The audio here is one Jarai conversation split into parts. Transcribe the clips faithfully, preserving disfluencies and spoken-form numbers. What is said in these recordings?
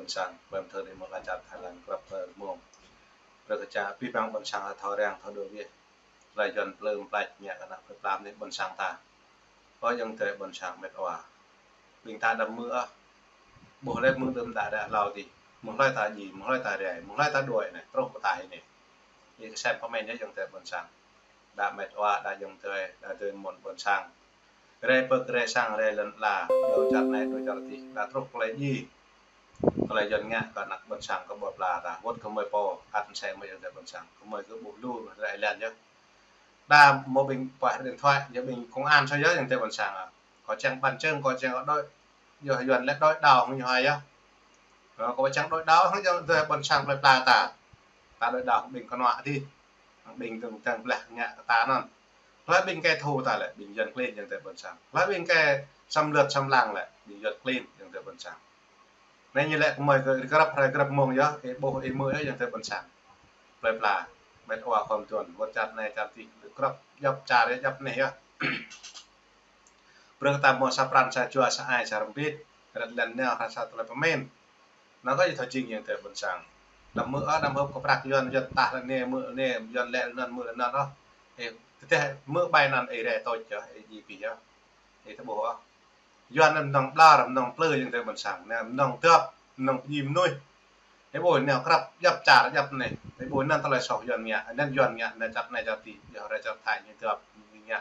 Ƀôn sang, ƀơi thơ đi mơ̆ kơ čar Thái Lan, krăp hrơi mông. Brơi kơ čar abih bang ƀôn sang thâo răng, thâo đuaĭ wĕh. Tơlơi Yuan plư mplač ngă kơ ană plơi pla anai ƀôn sang ta. Ơ ayŏng adơi ƀôn sang met wa. Ƀing ta đăm mư̆ ah. Ƀuh lĕ mư̆ đưm đă đă hlâo adih. Mơ̆ng hlơi ta djai, mơ̆ng hlơi ta rai, mơ̆ng hlơi ta đuaĭ anai, truh pơ ta anai. Ih kơsem pơmĭn yơh ayŏng adơi ƀôn sang. Đa met wa, đa ayŏng adơi, đa adơi mơ̆n ƀôn sang. Rai pơ rai sang, rai lŏn ala, đuaĭ čar anai, đuaĭ čar adih, đa truh tơlơi djai. Tơlơi Yuan ngă kơ ană ƀôn sang kơ ƀơi pla ta, wơ̆t kơ mơi pô, ăt mơsĕ mơ̆ ayŏng adơi ƀôn sang. Kơ mơi kơ ƀuh lu, rai lĕ yơh. Đa mơ̆ ƀing pơhiăp điện thoại, yơh ƀing công an soh yơh ayŏng adơi ƀôn sang ah. Kơ čang ƀan čơ̆ng, kơ čang kơ đuaĭ, yơh Yuan lĕ đuaĭ đao hăng ñu hai yơh. Ơ, kơ čang đuaĭ đao hăng ayŏng adơi ƀôn sang plơi pla ta. Ta đuaĭ đao ƀing kơnuă adih. Ƀing tơ̆ng tơ̆ng blah ngă kơ ta anŭn. Hlơi ƀing kẻ thù ta lĕ, ƀing Yuan klin ayŏng adơi ƀôn sang. Hlơi ƀing kẻ xâm lược xâm lăng lĕ, ƀing Yuan klin ayŏng adơi ƀôn sang. Anai ñu lĕ kơ mơi kơ krăp hrơi krăp mông yơh, ih ƀuh ih mư̆ yơh ayŏng adơi ƀôn sang. Plơi pla, met wa khŏm tuan, wơ̆t čar anai čar adih, krăp djŏp čar yơh, djŏp anai yơh. Brơi kơ ta mơ̆ sa pran, sa jua, sa ai, sa rơmbit, rơ̆t lăn nao, ră sa tơlơi pơmĭn. Anŭn kơ ih thâo jing ayŏng adơi ƀôn sang. Đăm mư̆ ah, đăm hơ̆p kơ prăk Yuan, Yuan tah lĕ anai, mư̆ anai, Yuan lĕ anŭn, mư̆ lĕ anŭn ah. Ih, tơdah mư̆ ƀai anŭn ih rai tôč yơh, ih djai abih yơh. Ih tơƀuh ah. Yuan anŭn mơnơ̆ng ƀlŏr, mơnơ̆ng plư ayŏng adơi ƀôn sang. Anai mơnơ̆ng dŏp, mơnơ̆ng pơdjai mơnuih. Ih ƀuh anai krăp djŏp čar djŏp anai. Ih ƀuh anŭn tơlơi soh Yuan ngă, anŭn Yuan ngă, anŭn čar anai čar adih, yơh rai čar Thái ñu dŏp, ñu ngă.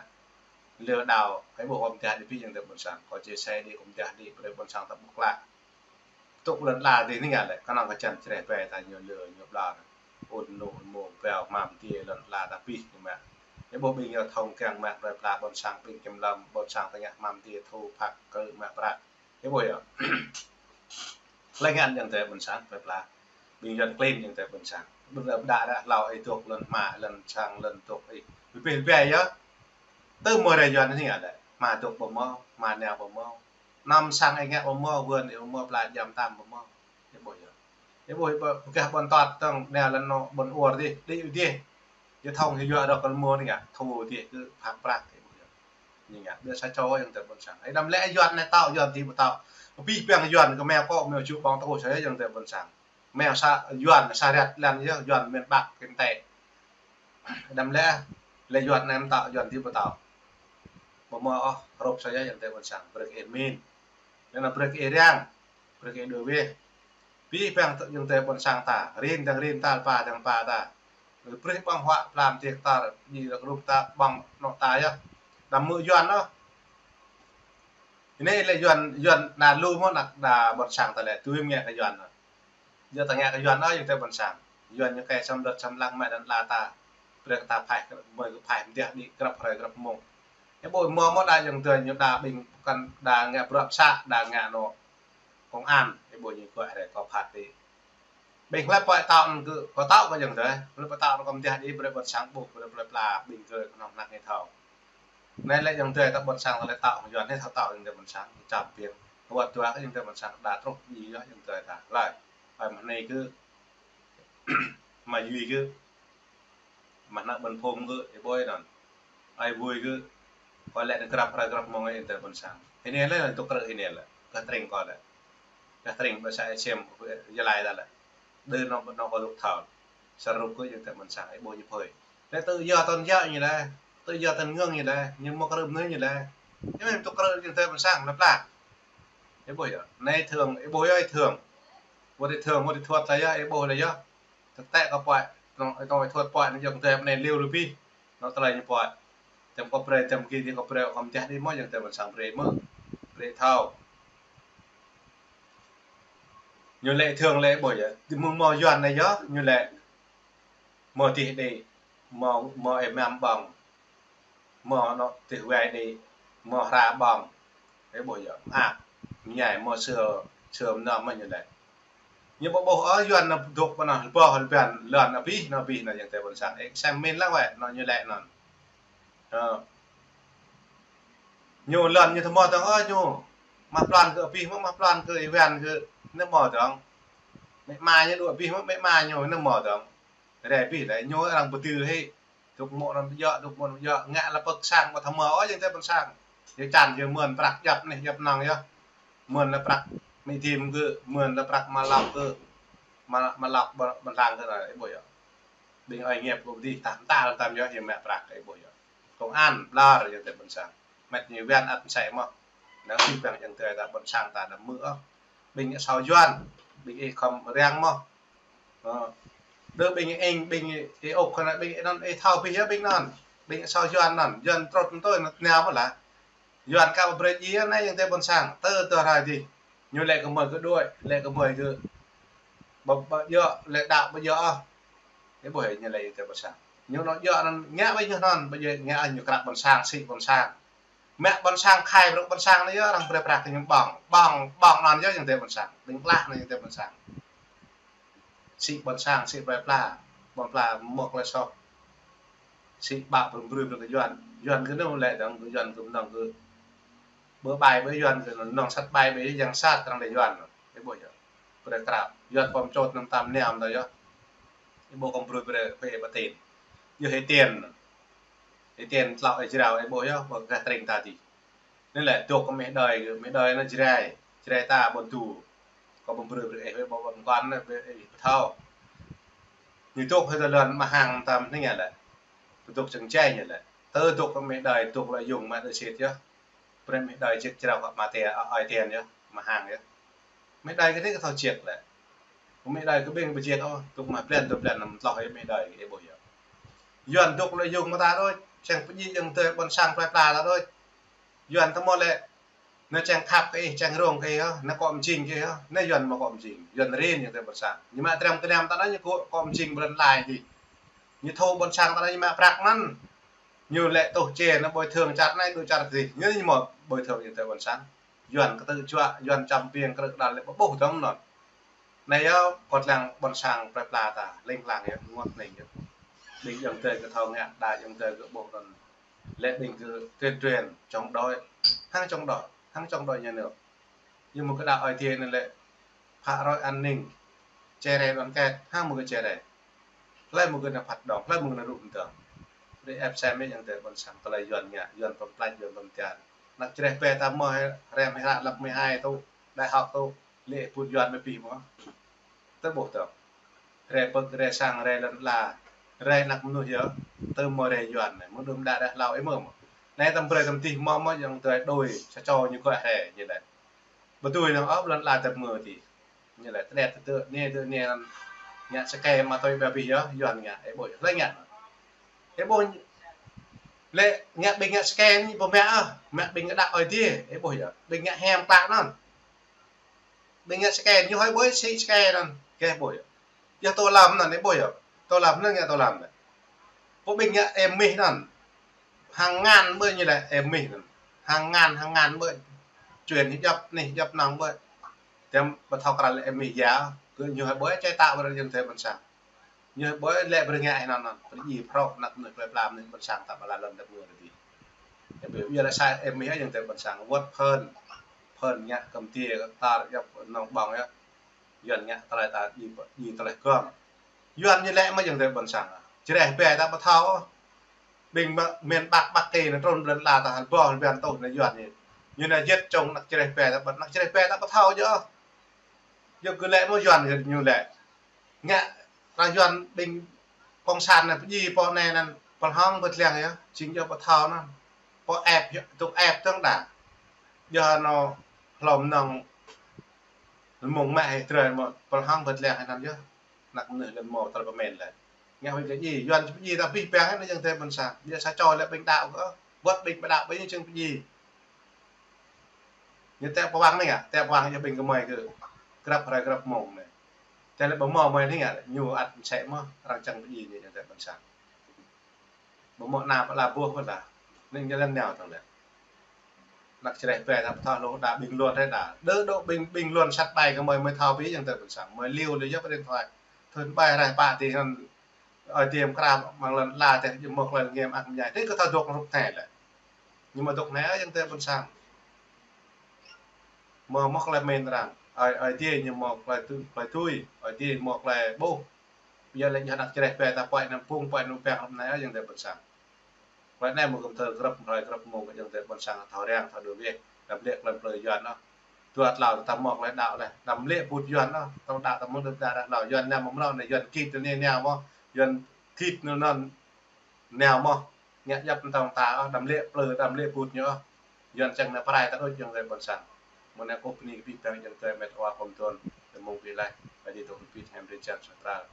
Lơ đao, ih ƀuh kơ mơ̆ djai adih abih ayŏng adơi ƀôn sang. Kơ chia sẻ adih, kơ mơ̆ djai adih, brơi ƀôn sang ta ƀuh klă. Tŭk lŏn ala adih anai ngă lĕ, kơnơ̆ng kơ čan čreh ƀai ta ñu lơ, ñu ƀlŏr. Ŭn nô, ŭn mông, pơhiăp hmam adih lŏn ala ta abih ñu mă. Ih ƀuh ƀing yơh thông kiăng mă plơi pla ƀôn sang ƀing kiểm lâm, ƀôn sang ta ngă hmam adih thu phak kơ mă prăk. Ih ƀuh yơh. Hlơi ngă ayŏng adơi ƀôn sang plơi pla. Ƀing Yuan klin ayŏng adơi ƀôn sang. Ƀu đa đa hlâo ih dŏ lŏn hmua, lŏn sang, lŏn dŏ ih. Ƀu pih ƀai yơh. Tơ mơ̆ rai Yuan anai ngă lĕ. Hmua dŏ ƀu mơ̆, hmua nao ƀu mơ̆. Anăm sang ih ngă ƀu mơ̆, vườn ih ƀu mơ̆, pla djam tam ƀu mơ̆. Ih ƀuh yơh. Ih ƀuh, ƀuh, pơkeh ƀôn tŏt tơ̆ng, nao lŏn anŏ ƀôn ur adih, đĭ adih. Yơh thông yơh yua rŏk kơ mơ̆ anai ngă, thu adih kơ phak prăk, ih ƀuh yơh. Anai ngă, ƀiă sa čô ayŏng adơi ƀôn sang. Ih đăm lĕ Yuan anai tŏ, Yuan adih ƀu tŏ. Abih bang Yuan kơ meo kŏ, meo ču ƀơ̆ng tơ̆ soh yơh ayŏng adơi ƀôn sang. Meo sa Yuan, sa rĕt lăn yơh, Yuan miền Bắc, kinh tế. Đăm lĕ, lĕ Yuan anai mơ̆ tŏ, Yuan adih ƀu tŏ. Ƀu mơ̆ ôh, hrup soh yơh ayŏng adơi ƀôn sang, brơi kơ ih pơmĭn. Anŭn brơi kơ ih răng, brơi kơ ih đuaĭ wĕh. Abih bang tơ ayŏng adơi ƀôn sang ta, rin dơ̆ng rin ta, pă dơ̆ng pă ta. Brơi ƀơ̆ng huă plam dih tar, ñu lăk rup ta ƀơ̆ng anŏ ta yơh. Đăm mư̆ Yuan ôh. Anai lĕ Yuan, Yuan đa lu mơ̆ ană đa ƀôn sang ta lĕ, tui mơ̆ ngă kơ Yuan. Yua ta ngă kơ Yuan ah, ayŏng adơi ƀôn sang. Yuan ñu kơ xâm lược xâm lăng mă lŏn ala ta. Brơi kơ ta phaih, mơi kơ phaih mơ̆ djai adih krăp hrơi krăp mông. Ih ƀuh mơ̆ mơ̆ đa ayŏng adơi ñu đa ƀing kăn đa ngă bruă pơsă, đa ngă anŏ công an. Ih ƀuh ñu kuai rai kơ phat adih. Ƀing hlơi pơtao anŭn kơ, pơtao kơ ayŏng adơi. Hlơi pơtao anŭn kơ mơ̆ djai adih brơi ƀôn sang ƀuh, brơi plơi pla, ƀing kơ kơnơ̆ng hnăk ñu thâo. Anai lĕ ayŏng adơi ta ƀôn sang ta lĕ tŏ Yuan anai thâo tŏ ayŏng adơi ƀôn sang, čăm piêng. Wơ̆t dua kơ ayŏng adơi ƀôn sang đa truh djai yơh ayŏng adơi ta. Hlơi. Ơi mă anai kơ, mă Yuan kơ, mă ană ƀôn phung kơ, ih ƀuh anŭn. Ơi Vui kơ, kơ lĕ anŭn krăp hrơi krăp mông ayŏng adơi ƀôn sang. Anai lĕ anŭn tŭk krư̆ anai lĕ. Kơ tring kơ lĕ. Kơ tring ƀơi xã Ê Sem, Gia Lai ta lĕ. Đơ anŏ, anŏ kơ lŭk thâo. Sa rup kơ ayŏng adơi ƀôn sang, ih ƀuh ñu phơi. Lĕ tự do tôn giáo ñu lĕ, tự do tín ngưỡng ñu lĕ, ñu mơ̆ krư̆ mơnuih ñu lĕ. Ñu mơ̆ tŭk krư̆ ayŏng adơi ƀôn sang, lăp lăp. Ih ƀuh yơh, anai thường, ih ƀuh yơh, ih thường. Wơ̆t ih thường, wơ̆t ih thuăt lĕ yơh, ih ƀuh lĕ yơh. Thực tế kơ puai, anŏ, anŏ ih thuăt puai, anŏ ayŏng adơi anai liu lu abih. Anŏ tơlơi ñu puai. Tơm kơ brơi, tơm kơ djai, kơ brơi, kơ mơ̆ djai adih mơ̆ ayŏng adơi ƀôn sang brơi mơ̆. Brơi thâo. Ñu lĕ thường lĕ ƀuh yơh. Tơ mơ̆ mơ̆ Yuan anai yơh, ñu lĕ. Mơ̆ adih đĭ, mơ̆, mơ̆ ih măm ƀơ̆ng, mơ̆ anŏ adih wai đĭ, mơ̆ hra ƀơ̆ng, ih ƀuh yơh, mơak, mơñai, mơ̆ sư̆, sư̆ mơnơ̆ng mơ̆ ñu lĕ. Ñu ƀu ƀuh ôh Yuan anŭn dŏ pơ anŭn, hlơi pô, hlơi pô, lŏn abih, anŭn abih, anŭn ayŏng adơi ƀôn sang, ih sem min lăng wĕ, anŭn ñu lĕ anŭn. Ơ. Ñu lŏn ñu tơ mơ̆ dơ̆ng, ơ, ñu. Mă plăn kơ abih mơ̆, mă plăn kơ Yuan kơ, anŭn mơ̆ dơ̆ng. Mĕ ma ñu dŏ abih mơ̆, mĕ ma ñu, anŭn mơ̆ dơ̆ng. Rai abih lĕ, ñu arăng pơdư hĭ. Dŏ mơ̆ anŭn pơjŏ, dŏ mơ̆ anŭn pơjŏ. Ngă lă pơ̆k sang, ƀu tơmơ̆ ôh, ayŏng adơi ƀôn sang. Yơh čan, yơh mơ̆n prăk djŏp anai, djŏp anŏng yơh. Mơ̆n lă prăk Mi thim kơ mơ̆n lĕ prăk mă lăp kơ, mă, mă lăp ƀă-, ƀă lăng kơ anai, ih ƀuh yơh. Ƀing ơi nghiệp kơ dih tah mơta lăm tam yơh, yơh mă prăk, ih ƀuh yơh. Công an, ƀlŏr, yơh tơ ƀôn sang. Mĕt ñu wơ̆n ăt mơsĕ mơ̆n. Nao ih păng yơh tơ ta ƀôn sang ta đăm mơ̆ ôh. Ƀing ñu asâo Yuan, ƀing ih khŏm răng mơ̆n. Ơ. Đơ ƀing ih, ƀing ih ôk kơ anai, ƀing ih anŭn, ih thâo pih yơh ƀing anŭn. Ƀing asâo Yuan anŭn, Yuan trŭt mơ̆n tui anŭn, nao mơ̆n lah. Yuan kơ ƀrĕ djai anai yơh tơ ƀôn sang, tơ tơ rai dih. Ñu lĕ kơ mơi kơ đuaĭ, lĕ kơ mơi kơ ƀă, ƀă djơ̆, lĕ đaŏ ƀă djơ̆ ôh. Ih ƀuh yơh ñu lĕ yơh tơ ƀôn sang. Ñu anŭn djơ̆ anŭn ngă ƀơi ñu anŭn, ƀơi ñu ngă ñu krăp ƀôn sang, sĭ ƀôn sang. Mă ƀôn sang khai brŏk ƀôn sang anai yơh, arăng brơi prăk kơ ñu ƀơ̆ng, ƀơ̆ng, ƀơ̆ng anŭn yơh yơh tơ ƀôn sang. Ƀing klah anai yơh tơ ƀôn sang. Sĭ ƀôn sang, sĭ plơi pla, ƀôn pla mơ̆ klơi soh. Sĭ ƀă brŭm brŭm kơ Yuan. Yuan kơ anŭn lĕ dơ̆ng, kơ Yuan kơ mơnơ̆ng kơ. Ƀơ ƀai ƀơi Yuan kơ anŭn sat ƀai ƀơi yang sat arăng lĕ Yuan. Ih ƀuh yơh. Brơi krăp. Yuan pơm čôt năm tam năm tơ yơh. Ih ƀuh kơ brŭm brŭm kơ ih ƀă tin. Yơh ih tin. Ih tin tlŏ ih jrao, ih ƀuh yơh, ƀuh gah tring ta dih. Anai lĕ dŏ kơ mĕ đơi, mĕ đơi anai Jrai, Jrai ta ƀôn tu. Kơ ƀơ̆ng brơi brơi ih, ƀơ̆ng ƀơ̆ng kăn anai, brơi ih pơthâo. Ñu dŏ hơi tơ lŏn mă hăng tam anai ñu lĕ. Pơdŏ čang čai ñu lĕ. Tơ dŏ kơ mĕ đơi, dŏ lŏ yŭng mă đơi sĭt yơh. Brơi mĕ đơi čĭt jrao kơ mă tê, ơ, ơi tien yơh, mă hăng yơh. Mĕ đơi kơ anai kơ thâo čĭt lĕ. Mĕ đơi kơ ƀing ƀu čĭt ôh, dŏ mă blan, dŏ blan năm tloh yơh mĕ đơi, ih ƀuh yơh. Yuan dŏ lŏ yŭng mơta đôč, čang pơdjai yơh tơ ƀôn sang plơi pla ta đôč. Yuan tơ mơ̆ lĕ, anai čang khăp kơ ih, čang rông kơ ih, anai kŏ mơjing kơ ih, anai Yuan mơ̆ kŏ mơjing. Yuan rin yơh tơ ƀôn sang. Ñu mă tram kơ năm ta anai ñu kŏ, kŏ mơjing ƀôn lai dih. Ñu thâo ƀôn sang ta anai ñu mă prăk anŭn. Ñu lĕ tuh čê anai bồi thường čar anai, dŏ čar dih. Ñu ñu mơ̆ bồi thường yơh tơ ƀôn sang. Yuan kơtư̆ juă, Yuan čăm piêng krư̆ đal lĕ ƀuh tơm anŭn. Anai yơh, kŏt lăng ƀôn sang plơi pla ta, ling lang yơh, ngot ning yơh. Ƀing yơh tơ kơ thâo ngă, đa yơh tơ kơ ƀuh anŭn. Lĕ ƀing kơ tuyên truyền, chống đối, hăng chống đối, hăng chống đối nhà nước. Yơh mơ̆ kơ đa ơi tien anai lĕ, phá rối an ninh, chia rẽ đoàn kết, hăng mơ̆ kơ chia rẽ. Hlơi mơ̆ kơ anai phát động, hlơi mơ̆ kơ anai rŭ mơ̆n tơm. Brơi ih ĕp sem yơh tơ ƀôn sang, tơlơi Yuan ngă, Yuan pơm plač, Yuan pơm tian. Ană čơreh ƀe ta mơ̆ rem hĭ hră lăp mười hai tŭ, đại học tŭ, lĕ put Yuan mơ̆ pih mơ̆. Tơ ƀuh tơm. Rai pơ̆k, rai sang, rai lŏn ala, rai ană mơnuih yơh, tơ mơ̆ rai Yuan anai, mơ̆ đưm đă rai hlâo ih mơ̆ mơ̆. Anai tơm brơi tơm dih mơ̆ mơ̆ yơh tơ đôi, sa čô ñu kơ rai, ñu lĕ. Ƀu dưi năng ôh lŏn ala tơm mơ̆ dih. Ñu lĕ tơdet tơ tơ, anai tơ anai anŭn ngă sơkai mă tui ƀa pih yơh, Yuan ngă, ih ƀuh yơh, hlơi ngă. Ih ƀuh lĕ ngă ƀing ngă sơkai anai, ƀu mă ôh, mă ƀing kơ đaŏ ơi dih, ih ƀuh yơh, ƀing ngă hiam klă anŭn. Ƀing ngă sơkai, ñu hơi ƀuh sĭ sơkai anŭn, kơ ih ƀuh yơh. Yơh tô lăm anŭn, ih ƀuh yơh. Tô lăm anŭn ngă tô lăm anŭn. Pô ƀing ngă ĕm mih anŭn. Hăng ngăn ƀơi ñu lĕ ĕm mih anŭn. Hăng ngăn, hăng ngăn ƀơi. Chuyển ñu djŏp anih, djŏp anŏ ƀơi. Tơm ƀu thâo krăn lĕ ĕm mih yơh. Kơ ñu hơi ƀuh čai ta ƀơi yơh tơ ƀôn sang. Ñu ƀuh lĕ brơi ngă anŭn anŭn. Brơi ih phrâo ană mơnuih plơi pla mơnuih ƀôn sang ta ƀă la lŏn dap ngơ dih. Ih ƀuh yơh lĕ sa ĕm mih yơh tơ ƀôn sang. Wơ̆t phơn. Phơn ngă kơm tie kơ tar djŏp anŏ ƀơ̆ng yơh. Yuan ngă tơlơi ta djai, djai tơlơi gơ̆ng. Yuan ñu lĕ mơ̆ yơh tơ ƀôn sang. Čơreh ƀe ta ƀu thâo. Ƀing mă-, miền Bắc, Bắc Kỳ anai trŭn lŏn ala ta hơbô, hơbô tŭ anai Yuan ñu. Ñu anai jĕt čong ană čơreh ƀe ta ƀu, ană čơreh ƀe ta ƀu thâo yơh. Yơh kơ lĕ mơ̆ Yuan kơ ñu lĕ. Ngă ta Yuan ƀing cộng sản anai pơdjai pô anai anŭn pơhlŏng pơtliăng yơh, jing yơh ƀu thâo anŭn. Pô ĕp yơh, tŭk ĕp tơ̆ng đa. Yơh anŏ hlŏm nŏng lơmông mă hĭ trơi mơ̆ pơhlŏng pơtliăng hĭ anŭn yơh. Ană mơnuih lĕ mơ̆ tơl pơmĭn lĕ. Ngă huĭ kơ djai, Yuan pơdjai ta pih păng anai yơh tơ ƀôn sang. Yơh sa čô lĕ ƀing đaŏ kơ, wơ̆t ƀing ƀu đaŏ ƀing ñu čang pơdjai. Ñu tĕ pơwang anai ngă, tĕ pơwang yơh ƀing gơmơi kơ grăp hrơi grăp mông anai. Tơlơi ƀu mơ̆ mơi anai ngă, ñu ăt mơsĕ mơ̆, arăng čang pơdjai ñu yơh tơ ƀôn sang. Ƀu mơ̆ ană pơala ƀuh pơala. Anai ñu lăng nao tơ̆ng lĕ. Ană čơreh ƀe ta ƀu thâo lu đa bình luận rai đa. Đơ dŏ bình, bình luận sat ƀai kơ mơi, mơi thâo pih yơh tơ ƀôn sang. Mơi liu liu yơh pơ điện thoại. Thun ƀai rai pă dih anŭn. Ơi dih mơ̆ krăp mơ̆ng lŏn ala tĕh, ñu mơ̆ klơi ngem ak mơñai. Tĕh kơ thâo dŏ rup anai lĕ. Ñu mơ̆ dŏ anai yơh tơ ƀôn sang. Mơ̆ mơ̆ klơi mĭn arăng. Ơi, ơi dih ñu mơ̆ klơi tui, klơi tui. Ơi dih mơ̆ klơi ƀuh. Ƀiă lĕ ñu ană čơreh ƀe ta pơai anăm pung, pơai anăm pĕng rup anai yơh tơ ƀôn sang. Klơi anai mơ̆ kơm tơ grăp hrơi grăp mông yơh tơ ƀôn sang thâo răng, thâo đuaĭ wĕh. Đăm lĕ klơi plơi Yuan anŭn. Dua tlâo ta mŏk lĕ đaŏ lĕ. Đăm lĕ bŭt Yuan ôh, tŏng đaŏ ta mŭt đa đa hlâo. Yuan nao mơ̆ng mrâo anai, Yuan kit anai nao mơ̆, Yuan thit anŭn nao mơ̆. Ngă djăp tŏng ta ôh, đăm lĕ plư, đăm lĕ bŭt ñu ôh. Yuan čang nao prai ta đôč ayŏng adơi ƀôn sang. Mơ̆ng anai kâo bơni kơ abih bang ayŏng adơi met wa pơm tŭn, tơ mơ̆ng ƀiă laih, Ơi Adai dŏ pơpĭt hiam drơi jăn sa pral.